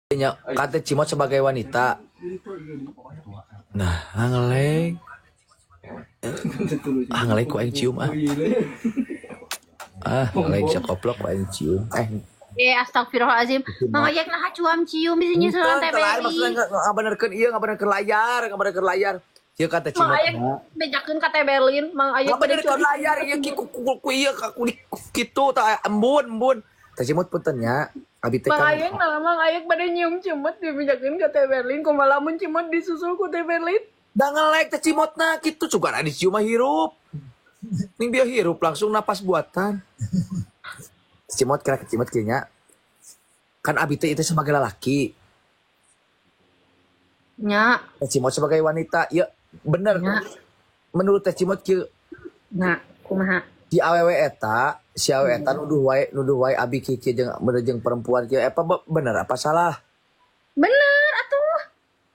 Nya kata Cimot sebagai wanita. Nah, ngeleng. Ah, ngeleng ku aing cium ah. Ah, ngeleng sakoplok ku aing cium. Eh, Eh, astagfirullahalazim. Mang Ayek nah cuam cium bisa nyusulan Teu, lain maksudnya TBI. Ngabenerkeun ieu, ngabenerkeun layar, ngabenerkeun layar. Ieu kata Mang Cimot. Ayek bejakeun ka Teh Berlin, Mang Ayek bade Ngabenerkeun cuam. Layar ieu ki ku ku ku ieu ka ku kitu tah, embun embun. Teh Cimot, punten nya. Abi teh Mang kan Ayek nah, Mang Ayek bade nyium Cimot dibejakeun ka Teh Berlin, kumaha lamun Cimot disusul ku Teh Berlin? Da ngelek teh Cimotna kitu, sugan dicium mah hirup. Ning bieu hirup langsung napas buatan. Cimot kira Cimot kieu nya. Kan abi teh itu sebagai lelaki. Nya, Teh Cimot sebagai wanita, ya bener. Nya. Menurut Teh Cimot kieu, nya, kumaha? Si awewe eta, si awewe eta nuduh wae abi kieu kieu jeung bener jeung perempuan kieu, apa bener apa salah? Bener atuh.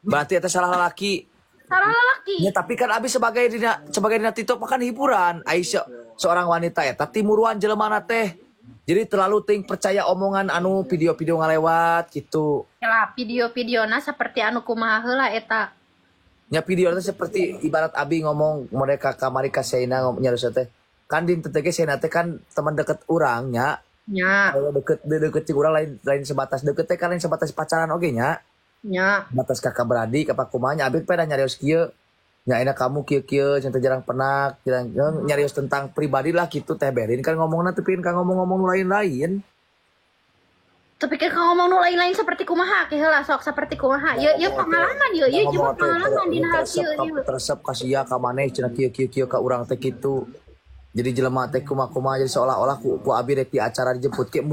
Berarti eta salah lelaki. Salah lelaki. Ya, tapi kan abi sebagai dina TikTok mah kan hiburan. Aisyah seorang wanita eta timuruan jelema teh. Jadi terlalu ting percaya omongan anu video-video ngalewat gitu. Lah, video-videona seperti anu kumaha heula eta? Nya video teh seperti ibarat abi ngomong mereka kamari ka Seina nyarios teh. Kan din teh Seina teh kan teman deket urang nya. Nya, Kalau deket deket cing urang lain lain sebatas deket teh kan lain sebatas pacaran oge nya. Nya. Batas kakak beradik apa kumaha nya, abi pada nyarios kieu. Nya enak kamu kieu kieu cenah, jarang penak, jarang nyarios tentang pribadi lah gitu. Teh Berin kan ngomongna teh pikeun ka ngomong-ngomong nu lain-lain. Tapi kan ngomong nu lain-lain seperti kumaha ke heula sok, seperti kumaha? Ye ye pengalaman ye ye cuma pengalaman dina hal kieu ieu. Teresep ka sia ka maneh cenah, kieu kieu kieu ka urang teh kitu. Jadi jelema teh kumaha-kumaha, jadi seolah-olah ku abi rek di acara dijemput ke.